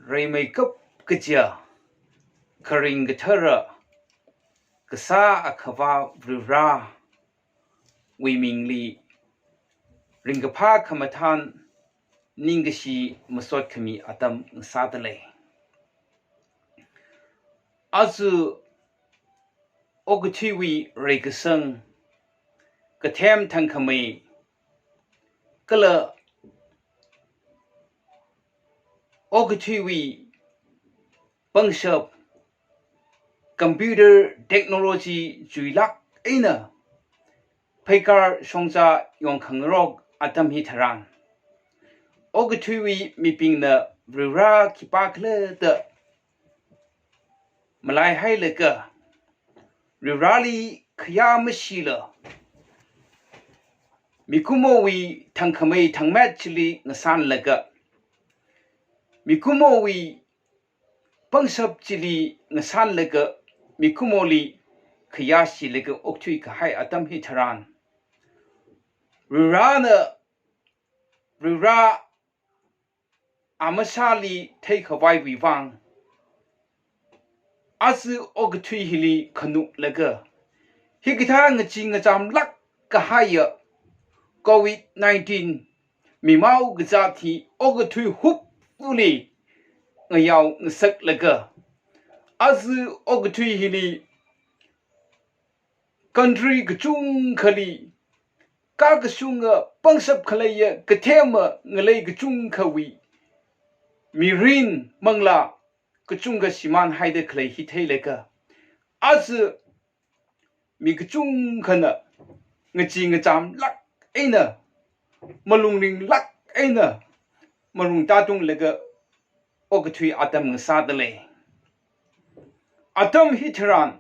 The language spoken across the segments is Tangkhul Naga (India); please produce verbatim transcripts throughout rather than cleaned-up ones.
Reimeikap kaja, kharing kathara, kasā Akhava Varivarawui mingli, ringkaphā khamathān ningkashi masot khami atam ngasāda lei. Aja okathuiwui reikasang, kathem thangkhamei, kala okathuiwui pangshap, computer technology chuilāk eina pheikar shongza yongkhangarok atam hitharan, okathuiwui mibingna Varivara khipākhala da malaihailaga, Varivarali khayā mashila, mikumowui thangkhamei thangmet chili ngasanlaga, mikumowui pangshap chili ngasanlaga, mikumoli khayā shilaga okthui kahai atam hitharan, Varivarana, Varivara amashāli theikhavaiwui vang, aja okathui hili khanuklaga, hikathā ngachee ngachamlāk kahaiya covid nineteen mimao kazāt hi okathui hupli ngayao ngasaklaga, aja okathui hili country kachungkhali, kakashunga pangshap khaleiya kathema ngalei kachungkhawui mirin manglā kachungkha shimānhaida khalei hi theilaga, aja mi kachungkhana ngachee ngachamlāk eina, malung ringlāk eina, malung tātunglaga okathui atam ngasāda lei. Atam hitharan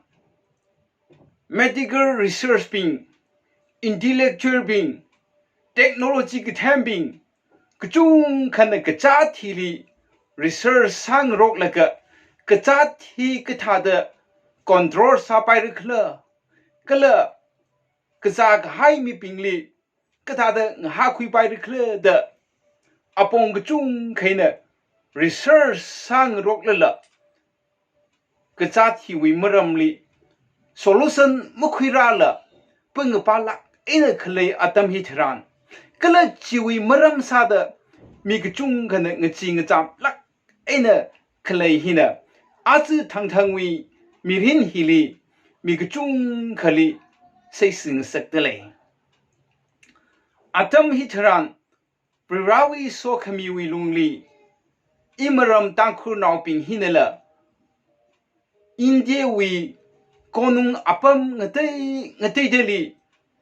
medical research bing, intellectual bing, technology kathembing kachungkhana kazāt hili research sāngaroklaga, kazāt hi kathāda control sāpairakhala, kala kazā kahai mibingli kathāda ngahākhuipairakhala da apong kachungkha eina research sāngaroklala, kazāt hiwui maramli solution makhuirāla pangapālāk eina khalei atam hitharan, kala chiwui maram sāda mi kachungkhana ngachee ngachamlāk eina khalei hina, aja thangthangwui mirin hili mi kachungkhali seisi ngasakda lei. Atam hitharan, Varivarawui sokhamiwui lungli, imaram Tangkhulnaobing hinala, India wui konung apam ngatei ngateidali,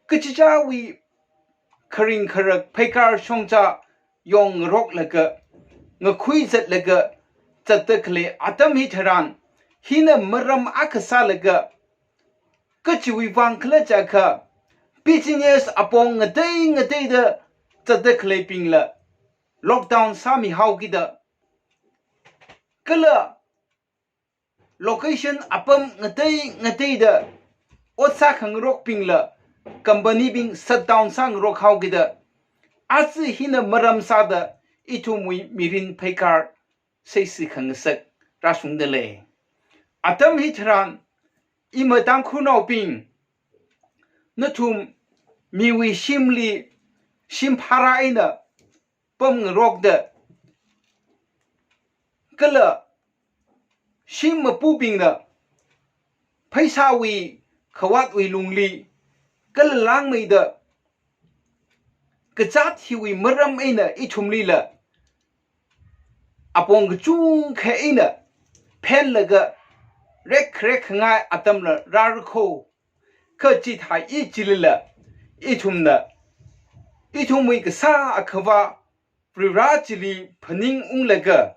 kachichāwui kharing kharak pheikar shongza yongngaroklaga, ngakhui zatlaga, zatda khalei atam hitharan, hina maram akha sālaga, kachiwui vang khala jiakha, business apong ngatei ngateida zatda khaleibingla lockdown sāmihaokida, kala location apam ngatei ngateida ot sākhangarokbingla, company bing shutdown sāngarok haokida, aja hina maram sāda ithumwui mirin pheikar seisi khangasak rāshungda lei. Atam hitharan, ima Tangkhulnaobing, nathum miwui shimli shim phara eina pamngarokda, kala shim mapubingna pheisāwui khavātwui lungli kala langmeida, kazāt hiwui maram eina ithumlila apong kachungkha eina phenlaga rek rek khangai atamla rārakho. Kha chithāi chilila, ithumna ithumwui kasā Akhava Varivara chili phaningunglaga,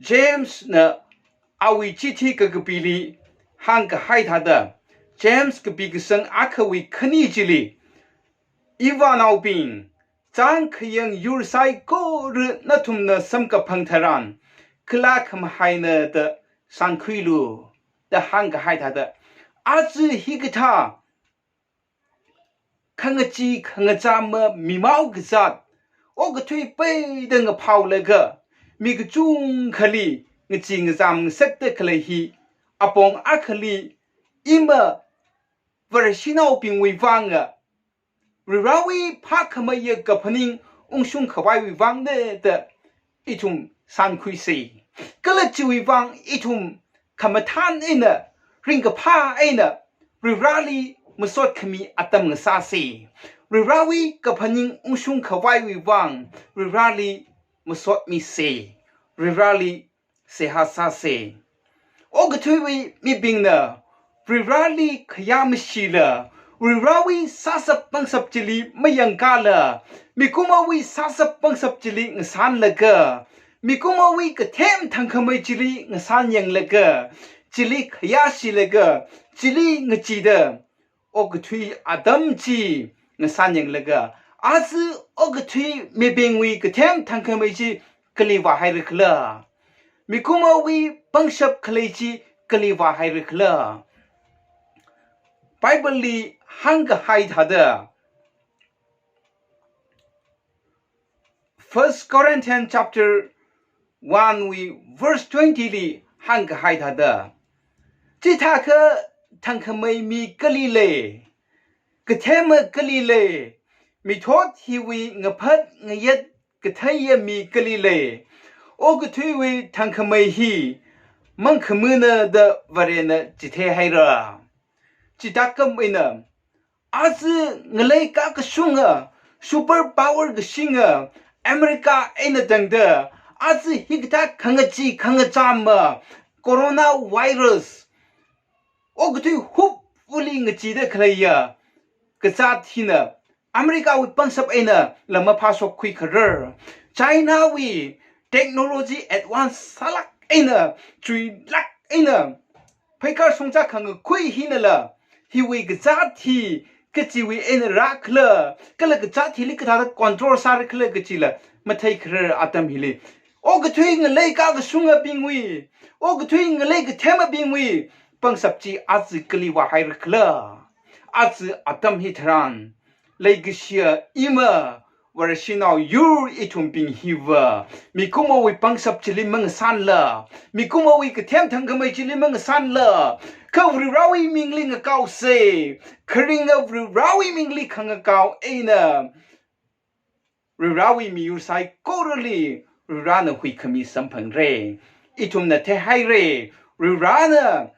James na awui chithi kakapili hāngkahai thāda, James kapi kasang akhawui khani chili, ivānaobing, chāng khayang yur saikora nathumna samkaphang tharan, kala khamahaina da shānkhuilu da hāngkahai thāda, aja hikathā khangachee khangachama mimao kazāt, okathui peida ngaphaolaga, mi kachungkhali ngachee ngazam ngasakda khalei hi apong akhali ima Vareshinaobingwui vanga Varivarawui phākhameiya kaphaning ungshung khavaiwui vangna da ithum sankhuisa. Kala chiwui vang ithum khamathān eina, ringkaphā eina Varivarali masot khami atam ngasāsa. Varivarawui kaphaning ungshung khavaiwui vang Varivarali masot misa. Varivarali seihā sāsa. Okathuiwui mibingna Varivarali khayā mashila, Varivarawui sāshap pangshap chili mayangkala, mikumowui sāshap pangshap chili ngasānlaga, mikumowui kathem thangkhamei chili ngasānyanglaga, chili khayāshilaga, chili ngacheeda okathui atam chi ngasānyanglaga, aja okathui mibingwui kathem thangkhamei chi kali vāhaira khala? Mikumowui pangshap khalei chi kali vāhaira khala? Bible li hāngkahai thāda, First Corinthians chapter one wui verse twenty li hāngkahai thāda, chithākha thangkhamei mi kali lei? Kathema kali lei? Mithot hiwui ngaphat ngayat katheiya mi kali lei? Okathuiwui thangkhamei hi mangkhamana da Varena chitheihaira. Chithākha eina, aja ngalei kakashunga, super power kashinga America eina tangda, aja hikathā khangachee khangachama coronavirus okathui hupvali ngacheeda khaleiya kazāt hina America wui pangshap einala maphāshokkhui kharar. China wui technology advance sālāk eina, chuilāk eina, pheikar shongza khangakhui hinala, hiwui kazāt hi kachiwui eina rā khala, kala kazāt hili kathāda control sāra khala kachila mathei kharar atam hili. Okathui ngalei kakashungabingwui, okathui ngalei kathemabingwui pangshap chi aja kali vāhaira khala? Aja atam hitharan, leikashiya ima Vareshinao yur ithumbing hiva, mikumowui pangshap chili mangasānla, mikumowui kathem thangkhamei chili mangasānla, kha Varivarawui mingli ngakaosa. Kharinga Varivarawui mingli khangakao eina Varivarawui miyur saikorali Varivarana huikhami samphangra. Ithumna theihaira, Varivarana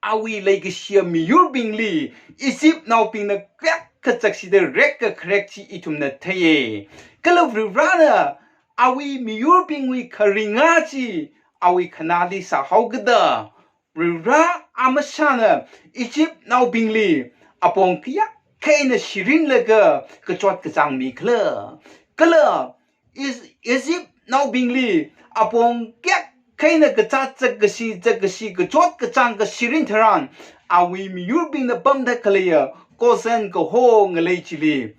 awui leikashiya miyurbingli Egyptnaobingna kayākha chakshida rekkakharek chi ithumna theiya. Kala Varivarana awui miyurbingwui kharinga chi awui khanāli sāhaokida, Varivara amashana Egyptnaobingli apong kayākha eina shirinlaga kachot kachāng mikhala? Kala Is-, Egyptnaobingli apong kayākha eina kazāt zakkashi zakkashi kachot kachāng kashirin tharan, awui miyurbingna pamda khaleiya Gosen kaho ngalei chili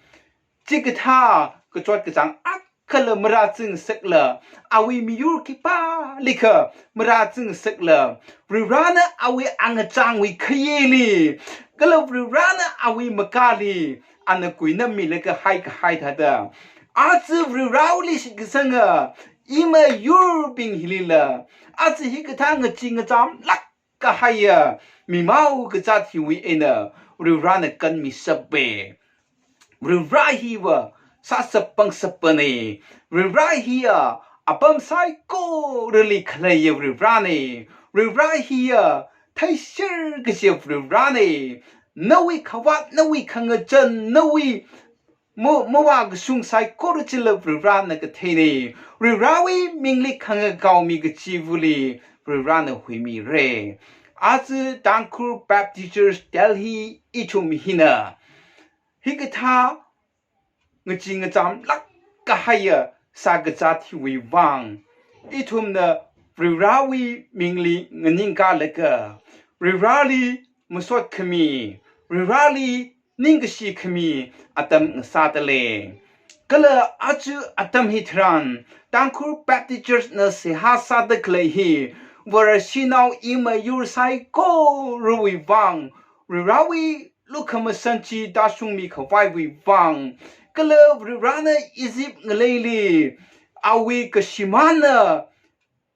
chikathā kachot kachāng akhala marāzangngasakla, awui miyur khipālikha marāzangngasakla, Varivarana awui angachāngwui khayeli, kala Varivarana awui makali ana kuinammilaga haikahai thāda, aja Varivarawuili shitkasanga ima yurbing hilila, aja hikathā ngachee ngachamlāk kahaiya mimao kazāt hiwui eina Varivarana kanmishapa. Varivara hiva sāshap pangshapana. Varivara hiya apam saikorali khaleiya Varivarana. Varivara hiya theishar kashiya Varivarana. Nawui khavāt, nawui khangachān, nawui mo-, mavākashung saikora chila Varivarana katheina. Varivarawui mingli khangakao mi kachivali Varivarana huimira. Aja Tangkhul Baptist Church Delhi ithum hina hikathā ngachee ngachamlāk kahaiya sākazāt hiwui vang, ithumna Varivarawui mingli nganingkalaga, Varivarali masot khami, Varivarali ningkashi khami atam ngasāda lei. Kala aja atam hitharan Tangkhul Baptist Church na seihā sāda khalei hi, Vareshinao ima yur saikorawui vang, Varivarawui lukhamashan chi tāshungmi khavaiwui vang, kala Varivarana Egypt ngaleili awui kashimānna,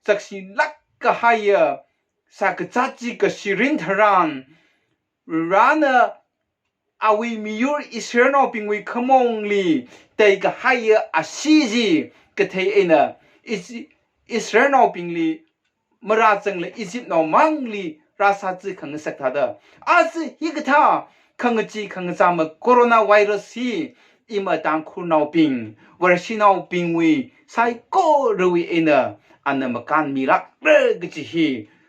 sakshilāk kahaiya, sākazāt chi kashirin tharan, Varena awui miyur Israelnaobingwui khamongli teikahaiya ashee chi kathei eina Is-, Israelnaobingli marāzangla Egyptnao mangli rāsāzā khangasak thāda, aja hikathā khangachee khangachāma coronavirus hi ima Tangkhulnaobing, Vareshinaobingwui saikorawui eina ana makānmilākra kaji hi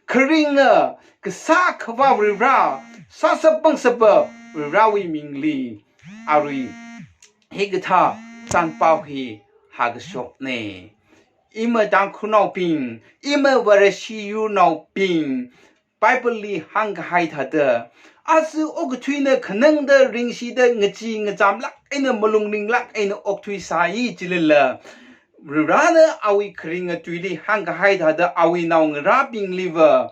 kharinga kasā khavā Varivara, sāshap pangshapa Varivarawui mingli arui hikathā chānpao hi hākashokna. Ima Tangkhulnaobing, ima Vareshi yurnaobing, Bible li hāngkahai thāda, aja okathuina khanangda ringshida ngachee ngachāmlāk eina malung ringlāk eina okthuisai chilala, Varena awui kharinga tuili hāngkahai thāda awui naongarābingliva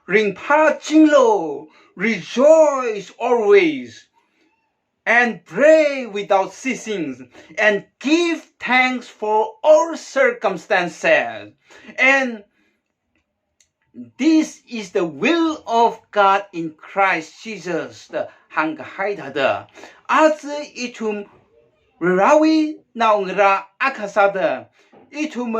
ringphāchinglu, rejoice always, and pray without ceasing, and give thanks for all circumstances, and this is the will of God in Christ Jesus da hāngkahai thāda, aja ithum Varivarawui naongarā akha sāda, ithum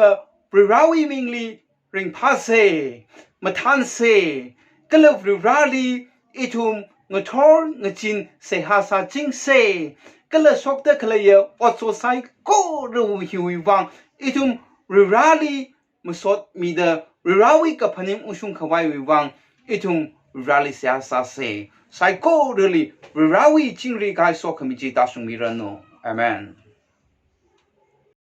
Varivarawui mingli ringphāsa, mathānsa, kala Varivarali ithum ngathor ngazin seihā sāchingsa, kala shokda khaleiya otshot saikora hiwui vang ithum Varivarali masotmida Varivarawui kaphaning ungshung khavaiwui vang ithum Varivarali seihā sāsa. Saikorali Varivarawui chingri kahai sokhami chi tāshungmiranu. Amen.